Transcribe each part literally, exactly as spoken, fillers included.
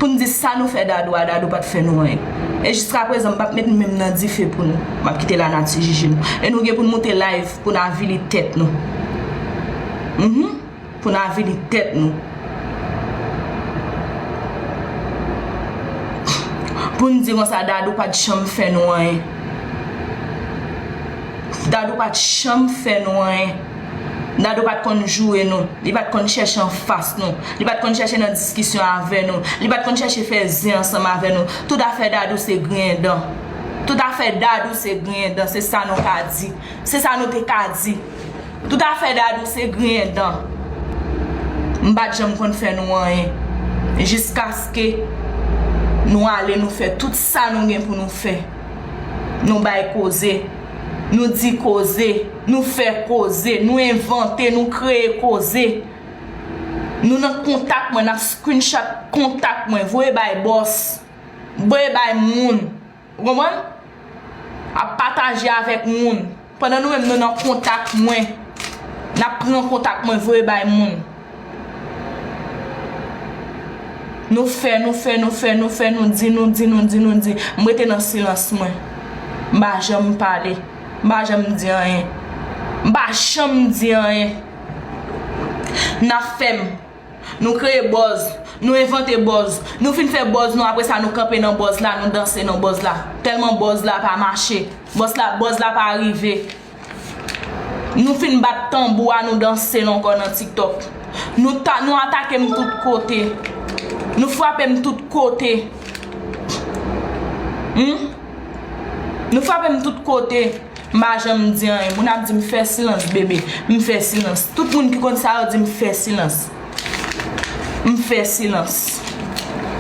Pou n di sa nou fè Dadou a, Dadou pa t fè nou anyen. E jiska prezan, m p ap met men m nan dife pou nou. M ap kite lanati jije nou. E nou gen pou n moute live pou n avili tèt nou. Mhm. Pou n avili tèt nou. Pou n di konsa, Dadou pa t janm fè nou anyen. Dadou pa t janm fè nou anyen. Dadou pa t konn joure nou. Li pa t konn chèche anfas nou. Li pa t konn chèche nan diskisyon avè nou. Li pa t konn chèche fè zen ansanm avè nou. Tout afè Dadou se griyen dan. Tout afè Dadou se griyen dan. Se sa nou ka di. Se sa nou te ka di. Tout afè Dadou se griyen dan. M pa t janm konn fè nou anyen. Jiskaske nou ale, nou fè tout sa nou gen pou nou fè. Nou bay koze. Nou di koze. Nou fè koze. Nou envante. Nou kreye koze. Nou nan kontak mwen. N ap screenshot kontak mwen. Voye bay bòs. Voye bay moun. Ou konprann? Ap pataje avèk moun. Pandan nou menm nou nan kontak mwen, n ap pran kontak mwen, voye bay moun. Nou fè, nou fè, nou fè, nou fè, nou di, nou di, nou di, nou di. M rete nan silans mwen. M pa janm pale. M pa janm di anyen. M pa janm di anyen. N ap fè m. Nou kreye buzz, nou envante buzz. Nou fin fè buzz nou, apre sa nou kanpe nan buzz la, nou danse nan buzz la. Tèlman buzz la pa mache, buzz la, buzz la pa rive. Nou fin bat tanbou a, nou danse l ankò nan TikTok. Nou ta, nou atake m tout kote. Nou frape m tout kote. Hmm? Nou frape m tout kote. M pa janm di anyen. Moun ap di m fè silans, bebe. M fè silans. Tout moun ki konn sa yo di m fè silans. M fè silans.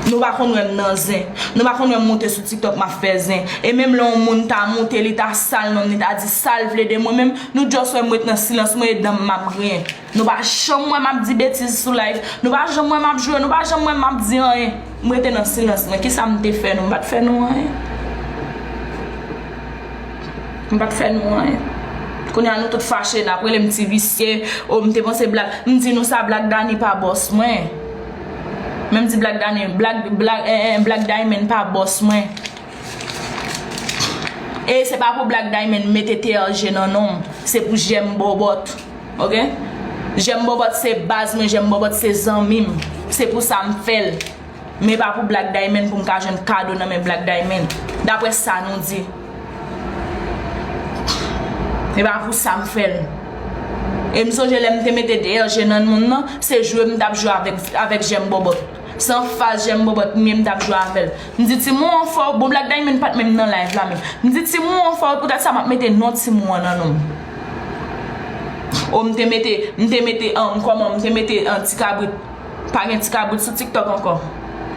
Nou pa konn wè m nan zen. Nou pa konn wè m moute sou TikTok m ap fè zen. E menm lè yon moun ta moute, li ta sal non m, li ta di sa l vle de mwen menm, nou just wè m ret nan silans mwen e dan m m ap griyen. Nou pa janm wè m ap di betiz sou live. Nou pa janm wè m ap joure. Nou pa janm wè m ap di anyen. M rete nan silans mwen. Kisa m te fè nou? M pa t fè nou anyen. M pa t fè nou anyen. Kounye a nou tout fache, n ap rele m ti visye. O, m te panse Black, m di nou sa, Black Dany pa bòs mwen. Men m di Black Dany, Black, Black, eh, eh, Black Diamond pa bòs mwen. E se pa pou Black Diamond mete T R G nan non m. Se pou Jèm Bòbòt. Oke? Jèm Bòbòt se baz mwen, Jèm Bòbòt se zanmi m. Se pou sa m fè l. Men pa pou Black Diamond pou m ka jwenn kado nan men Black Diamond. Daprè sa nou di. E pa pou sa m fè l. E m sonje lè m te mete T R G nan moun nan, se jwe m t ap jwe avèk, avèk Jèm Bòbòt. Se anfas Jèm Bòbòt m ye, m t ap jwe avè l. M di timoun an fò, bon, Black Diamond pa t menm nan live la menm. M di timoun an fò, poutèt sa m ap mete non timoun an nan non m. O, m te mete, m te mete, an, kòman, m te mete, an, ti kabrit. Pa gen ti kabrit sou TikTok ankò.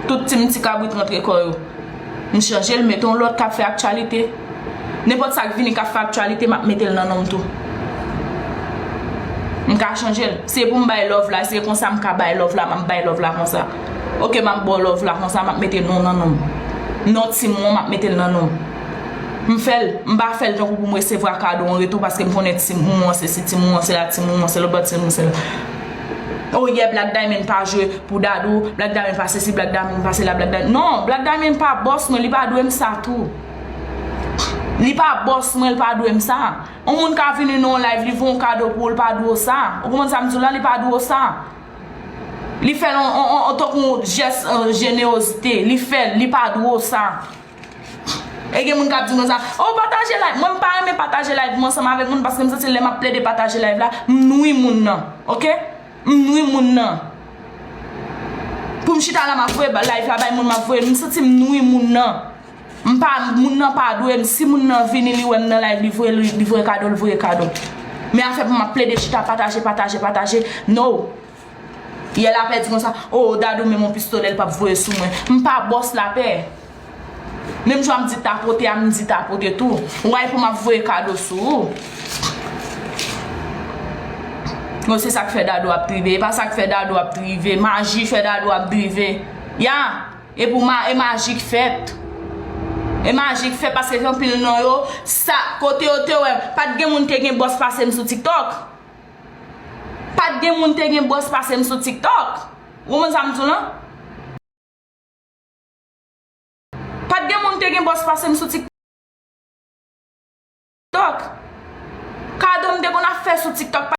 Tout team ti kabrit rantre kò yo. M chanje l, mete yon lòt k ap fè aktyalite. Nenpòt sa k vini k ap fè aktyalite, m ap mete l nan non m tou. M ka chanje l. Se pou m bay love la, se konsa m ka bay love la, m ap bay love la konsa. Oke, m ap ba w love la konsa, m ap mete non nan non m. Non timoun an, m ap mete l nan non m. M fè l, m pa fè l tankou pou m resevwa kado an retou, paske m konnen timoun an se si, timoun an se la, timoun an se lòt bò, timoun an se la. Oh yeah, Black Diamond pa jwe pou Dadou, Black Diamond pa sesi, Black Diamond pa sela, Black Diamond. Non, Black Diamond pa bòs mwen, li pa dwe m sa tou. Li pa bòs mwen, li pa dwe m sa. Yon moun ka vini nan yon live, li voye yon kado pou ou, li pa dwe w sa. Ou konprann sa m di w la, li pa dwe w sa. Li fè l on, on, on, on, tankou yon jès, euh, jenerozite. Li fè l, li pa dwe w sa. E gen moun k ap di m konsa, "Oh, pataje live." Mwen, m pa renmen pataje live mwen ansanm avèk moun, paske m santi lè m ap plede pataje live la, m nwi moun nan. Oke? M nwi moun nan. Pou m chita la, m ap voye ba-, live la bay moun, m ap voye, m santi m nwi moun nan. M pa, moun nan pa dwe m. Si moun nan vini, li wè m nan live, li voye, li, li voye kado, li voye kado. Men afè pou m ap plede chita, pataje, pataje, pataje. No. Yè lapè di konsa, "Oh, Dadou menm yon pistolè, l p ap voye sou mwen." M pa bòs lapè. Menm jan m di tapote a, m di tapote tou. Why pou m ap voye kado sou ou? Bon, se sa k fè Dadou ap drive. E pa sa k fè Dadou ap drive. Maji fè Dadou ap drive. Ya! E pou ma-, e maji k fèt. E maji k fèt paske gen anpil nan yo, sa, kote yo te wè, pa t gen moun te gen bòs pase m sou TikTok. Pa t gen moun te gen bòs pase m sou TikTok. Ou konprann sa m di w lan? te gen bòs pase m sou TikTok. Kado m te konn ap fè sou TikTok, pa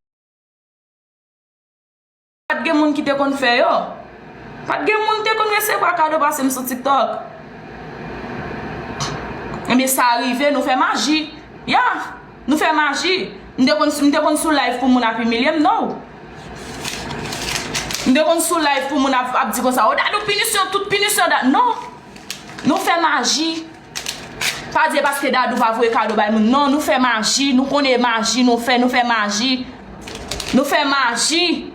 t gen moun ki te konn fè yo. Pa t gen moun te konn resevwa kado pase m sou TikTok. Ebyen, sa rive, nou fè maji. Ya, nou fè maji. M te konn, m te konn sou live pou moun ap imilye m, non. M te konn sou live pou moun ap, ap di konsa, "O, Dadou pinisyon, tout pinisyon, Da-," non. Nou fè maji. Pa di e paske Dadou pa voye kado bay moun. Non, nou fè maji. Nou konnen maji nou fè. Nou fè maji. Nou fè maji.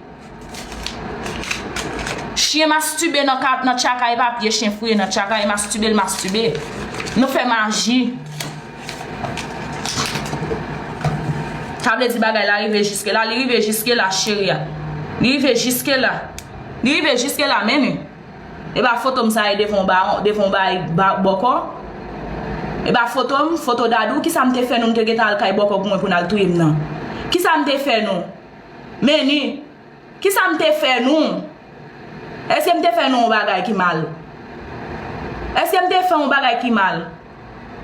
Chyen mastibe nan ka-, nan tchakay papye, chyen fouye nan tchakay, mastibe, l mastibe. Nou fè maji. Sa vle di bagay la rive jiske la. Li rive jiske la, cheri a. Li rive jiske la. Li rive jiske la, men li. E pa foto m sa ye devan yon ba-, devan yon bay ba-, bòkò? E pa foto m, foto Dadou, kisa m te fè nou, m te gentan al kay bòkò pou mwen pou n al touye m nan? Kisa m te fè nou? Men li, kisa m te fè nou? Èske m te fè nou yon bagay ki mal? Èske m te fè yon bagay ki mal?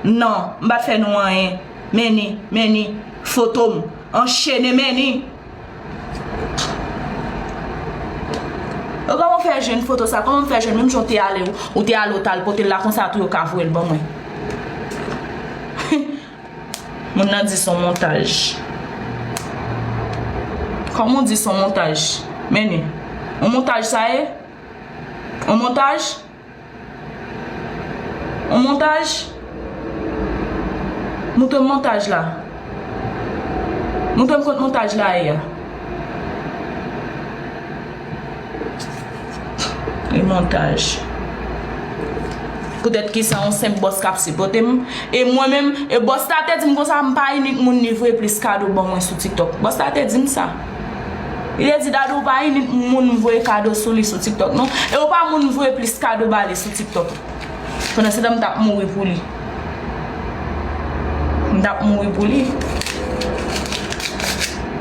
Non, m pa t fè nou anyen. Men li, men li, foto m. Anchene, men li. Kòman w fè jwenn foto sa? Kòman w fè jwenn? Menm jan w te ale, ou, ou te ale, ou t al pote l la konsa tou, yo ka voye l ban mwen. Moun nan di s on montaj. Kòman w di s on montaj? Men li. On montaj sa ye? On montaj? On montaj? Moutre m montaj la. Moutre m kot montaj la ye a. E montaj. Poutèt kisa yon senp bòs k ap sipòte m? E mwen menm, e bòs la te di m konsa, m pa inik moun li voye plis kado ban mwen sou TikTok. Bòs la te di m sa. Li te di, "Dadou, ou pa inik moun m voye kado sou li sou TikTok, non. E ou pa moun m voye plis kado ba li sou TikTok." Pandan se tan, m t ap mouri pou li. M t ap mouri pou li.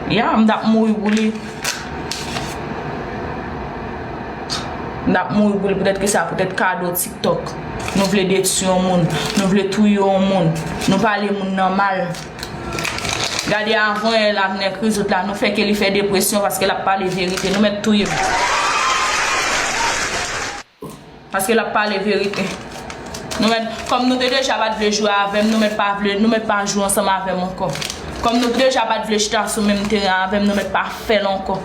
Ya, m t ap mouri pou li. M t ap mouri pou li poutèt kisa, poutèt kado TikTok. Nou vle detwi yon moun, nou vle touye yon moun, nou pale moun nan mal. Gade avan yè la, m nèg Rizot la, nou fè ke li fè depresyon paske l ap pale verite. Nou mèt touye m. Paske l ap pale verite. Nou mèt, kòm nou te deja pa t vle jwe avè m, nou mèt pa vle, nou mèt pa jwe ansanm avè m ankò. Kòm nou te deja pa t vle chita sou menm teren avè m, nou mèt pa fè l ankò.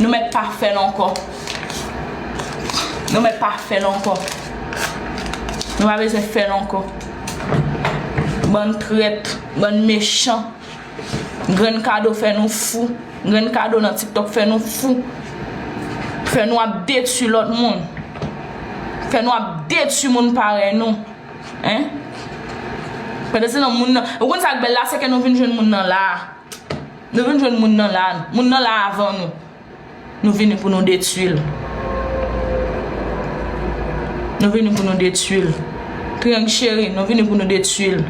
Nou mèt pa fè l ankò. Nou mèt pa fè l ankò. Nou pa bezwen fè l ankò. Bann trèt, bann mechan. Grenn kado fè nou fou. Grenn kado nan TikTok fè nou fou. Fè nou ap detwi lòt moun. Fè nou ap detwi moun parèy nou. Hein? Pandan se nan moun nan. Ou konn sa k bèl la, se ke nou vin jwenn moun nan la. Nou vin jwenn moun nan la. Moun nan la avan nou. Nou vini pou nou detwi l. Nou vini pou nou detwi l. Triang cheri, nou vini pou nou detwi l.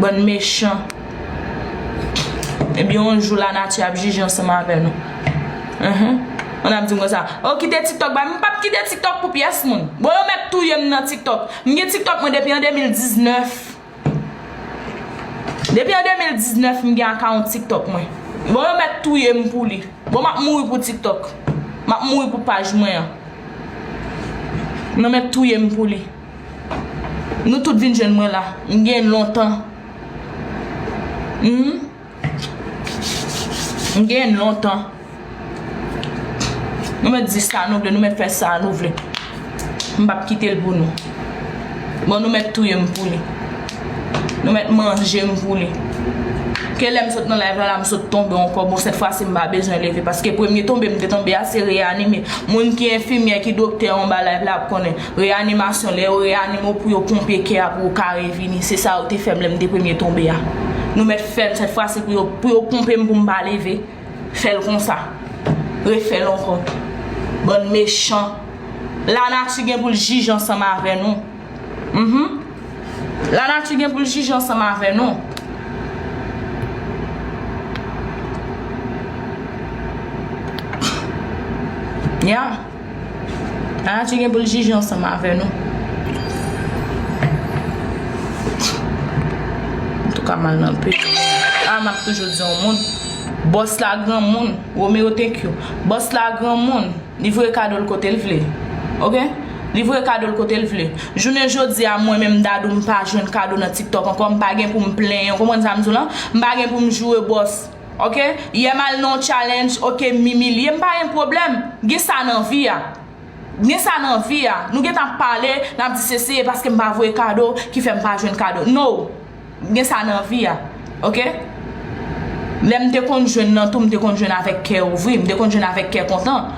Bann mechan. Ebyen, yon jou lanati ap jije ansanm avè nou. Enhen. Moun ap di m konsa, "O, kite TikTok, bay." M p ap kite TikTok pou pyès moun. Bon, yo mèt touye m nan TikTok. M gen TikTok mwen depi an de mil diznèf. Depi an de mil diznèf, m gen akawont TikTok mwen. Bon, yo mèt touye m pou li. Bon, m ap mouri pou TikTok. M ap mouri pou paj mwen an. Yo mèt touye m pou li. Nou tout vin jwenn mwen la. M gen lontan. Hmm? M gen lontan. Nou mèt di sa nou vle, nou mèt fè sa nou vle. M p ap kite l pou nou. Bon, nou mèt touye m pou li. Nou mèt manje m pou li. Ke lè m sot nan live la, la m sot tonbe ankò. Bon, sèt fwa si m pa bezwen leve. Paske premye tonbe m te tonbe a, se reyanime. Moun ki enfimyè, ki doktè anba live la ap konnen. Reyanimasyon, lè yo reyanime w pou yo ponpe kè a pou w ka revini. Se sa yo te fè m lè m te premye tonbe a. Nou mèt fè l sèt fwa si pou yo, pou yo ponpe m pou m pa leve. Fè l konsa. Refè l ankò. Bann mechan. Lanati gen pou l jije ansanm avè nou. Mhm. Lanati gen pou l jije ansanm avè nou. Ya. Lanati gen pou l jije ansanm avè nou. Mal nan peyi. A, m ap toujou di yon moun, bòs la granmoun, Romeo, thank you. Bòs la granmoun, li voye kado l kote l vle. Oke? Li voye kado l kote l vle. Jounen jodi a, mwen menm, Dadou, m pa jwenn kado nan TikTok ankò, m pa gen pou m plenyen, w konprann sa m di w lan? M pa gen pou m joure bòs. Oke? Yè m al nan yon challenge, oke, m imilye, m pa gen pwoblèm. Gen sa nan vi a. Gen sa nan vi a. Nou gentan ap pale, n ap di se, se paske m pa voye kado ki fè m pa jwenn kado. No. Gen sa nan vi a. Oke? Lè m te konn jwenn nan tou, m te konn jwenn avèk kè ouvri, m te konn jwenn avèk kè kontan.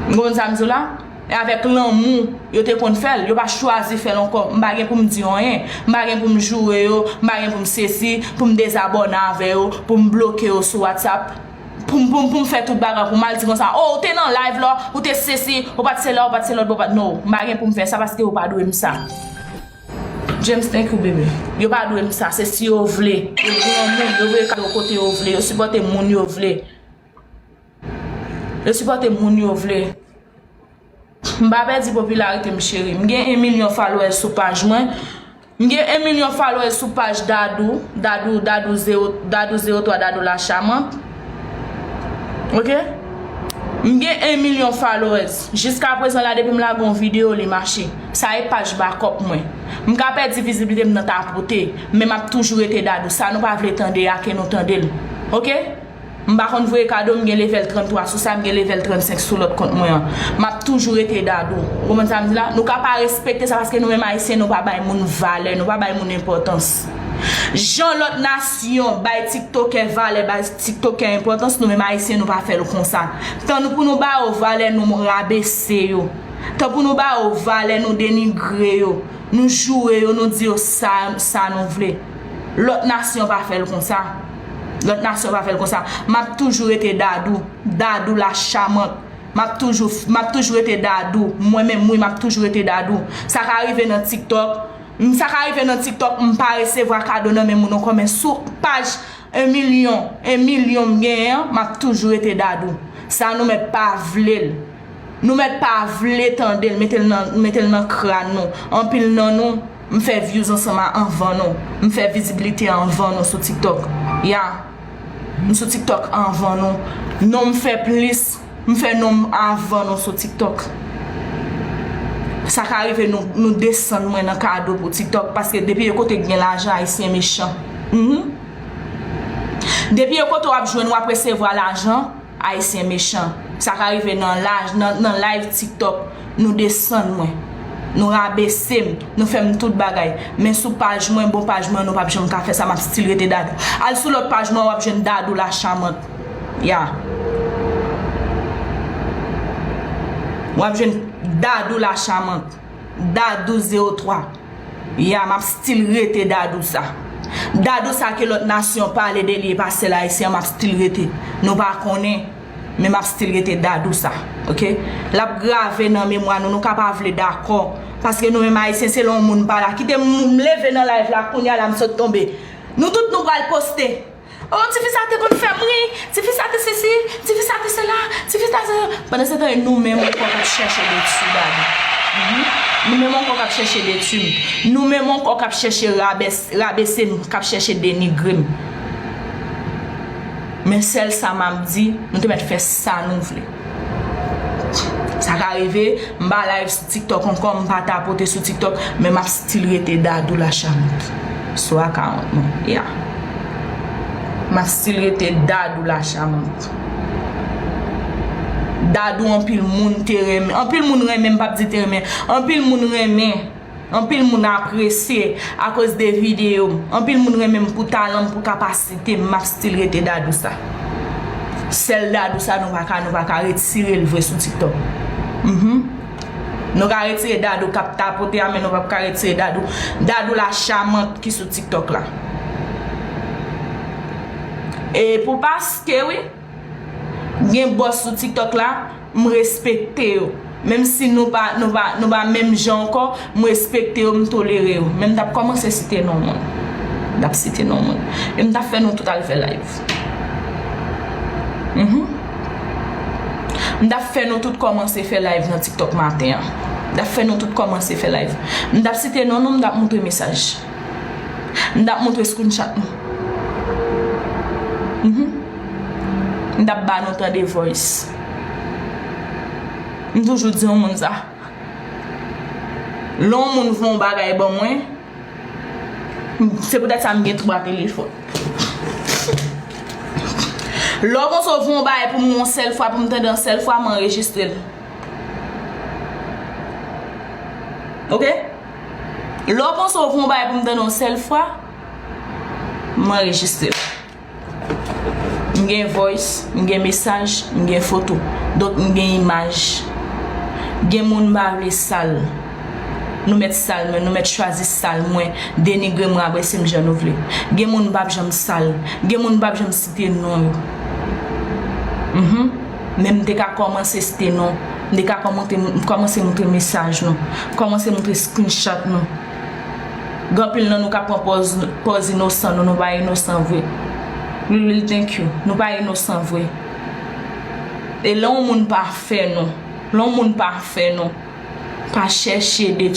Ou konprann sa m di w la? E avèk lanmou, yo te konn fè l. Yo pa chwazi fè l ankò. M pa gen pou m di anyen. M pa gen pou m joure yo. M pa gen pou m sesi, pou m dezabòne avè yo, pou m bloke yo sou WhatsApp. Pou m, pou m, pou m fè tout bagay, pou m al di konsa, oh, ou te nan live la, ou te sesi, ou pa t sela, ou pa t selòt, ou pa t, no, m pa gen pou m fè sa paske yo pa dwe m sa. James, thank you, bebe. Yo pa dwe m sa, se si yo vle. Yo granmoun, yo voye kado kote yo vle, yo sipòte moun yo vle. Yo sipòte moun yo vle. M pa pèdi popilarite m, cheri. M gen en milyon followers sou paj mwen. M gen en milyon followers sou paj Dadou, Dadou, Dadou zewo, Dadou zewo twa, Dadou la Charmante. Oke? M gen en milyon followers. Jiska prezan la, depi m lage yon videyo, li mache. Sa e paj bakòp mwen. M ka pèdi viziblite m nan tapote, men m ap toujou rete Dadou. Sa nou pa vle tande a, ke nou tande l. Oke? M pa konn voye kado, m gen level tranntwa sou sa, m gen level trannsenk sou lòt kont mwen an. M ap toujou rete Dadou. Ou konprann sa m di la? Nou ka pa respekte sa paske nou menm Ayisyen, nou pa bay moun valè, nou pa bay moun enpòtans. Jan lòt nasyon bay tiktokè valè, bay tiktokè enpòtans, nou menm Ayisyen, nou pa fè l konsa. Tan nou pou nou ba yo valè, nou rabese yo. Tan pou nou ba yo valè, nou denigre yo. Nou joure yo, nou di yo sa, sa nou vle. Lòt nasyon pa fè l konsa. Lòt nasyon pa fè l konsa. M ap toujou rete Dadou. Dadou la Charmante. M ap toujou, m ap toujou rete Dadou. Mwen menm, wi, m ap toujou rete Dadou. Sa ka rive nan TikTok. M, sa ka rive nan TikTok, m pa resevwa kado nan men moun ankò, men sou paj en milyon, en milyon m genyen an, m ap toujou rete Dadou. Sa nou mèt pa vle l. Nou mèt pa vle tande l, mete l nan, mete l nan kràn nou. Anpil nan nou, m fè views ansanm a, anvan nou. M fè viziblite anvan nou sou TikTok. Ya. M sou TikTok anvan nou. Non m fè plis, m fè non m anvan nou sou TikTok. Sa ka rive nou, nou desann mwen nan kado pou TikTok, paske depi yon kote gen lajan, Ayisyen mechan. Mhm. Depi yon kote w ap jwenn, w ap resevwa lajan, Ayisyen mechan. Sa ka rive nan laj, nan, nan live TikTok, nou desann mwen. Nou rabese m, nou fè m tout bagay. Men sou paj mwen, bon paj mwen, nou p ap janm ka fè sa, m ap still rete Dadou. Al sou lòt paj mwen, w ap jwenn Dadou la Charmante. Ya. W ap jwenn Dadou la Charmante. Dadou zewo twa. Ya, m ap still rete Dadou sa. Dadou sa ke lòt nasyon pale de li, e pa sèl Ayisyen an, m ap still rete. Nou pa konnen, men m ap still rete Dadou sa. Oke? L ap grave nan memwa nou, nou ka pa vle dakò. Paske nou menm Ayisyen, se lè yon moun pa la. Kite m, m leve nan live la, kounye a la m sot tonbe. Nou tout nou pral poste. Oh, tifi sa te konn fè m ri, tifi sa te sesi, tifi sa te sela, tifi sa te... Pandan se tan, e nou menm ankò k ap chèche detwi Dadou. Mhm. Nou menm ankò k ap chèche detwi m. Nou menm ankò k ap chèche rabès-, rabese m, k ap chèche denigre m. Men sèl sa m ap di, nou te mèt fè sa nou vle. Sa ka rive, m pa live sou TikTok ankò, m pa tapote sou TikTok, men m ap still rete Dadou la Charmante. Sou account mwen, ya. M ap still rete Dadou la Charmante. Dadou anpil moun te renmen, anpil moun renmen, m p ap di te renmen, anpil moun renmen. Anpil moun apresye akoz de videyo m. Anpil moun renmen m pou talan m, pou kapasite m. M ap still rete Dadou sa. Sèl Dadou sa nou pa ka, nou pa ka retire l vre sou TikTok. Mhm. Nou ka retire Dadou k ap tapote a, men nou p ap ka retire Dadou. Dadou la Charmante ki sou TikTok la. E pou paske, wi, gen bòs sou TikTok la, m respekte yo. Menm si nou pa, nou pa, nou pa menm jan ankò, m respekte yo, m tolere yo. Men m t ap kòmanse site non moun. M t ap site non moun. E m t ap fè nou tout al fè live. Mhm. M t ap fè nou tout kòmanse fè live nan TikTok maten an. M t ap fè nou tout kòmanse fè live. M t ap site non nou, m t ap moutre mesaj. M t ap montre screenshot nou. Mhm. M t ap ba nou tande voice. M toujou di yon moun sa. Lè yon moun voye yon bagay ban mwen, se poutèt sa m gen twa telefòn. Lè w panse w voye yon bagay pou mwen yon sèl fwa, pou m tande yon sèl fwa, m anrejistre l. Oke? Lè w panse w voye yon bagay pou m tande yon sèl fwa, m anrejistre l. M gen voice, m gen mesaj, m gen foto. Donk, m gen imaj. Gen moun m pa vle sal. Nou mèt sal mwen, nou mèt chwazi sal mwen, denigre m, rabrese m jan nou vle. Gen moun m p ap janm sal. Gen moun m p ap janm site non yo. Mhm. Men m te ka kòmanse site non. M te ka kòmante-, kòmanse montre mesaj nou. Kòmanse montre screenshot nou. Gen anpil nan nou ka pran pòz, pòz inosan nou, nou pa inosan vre. Lil, thank you. Nou pa inosan vre. E lè yon moun pa fè nou, lè yon moun pa fè nou, pa chèche detwi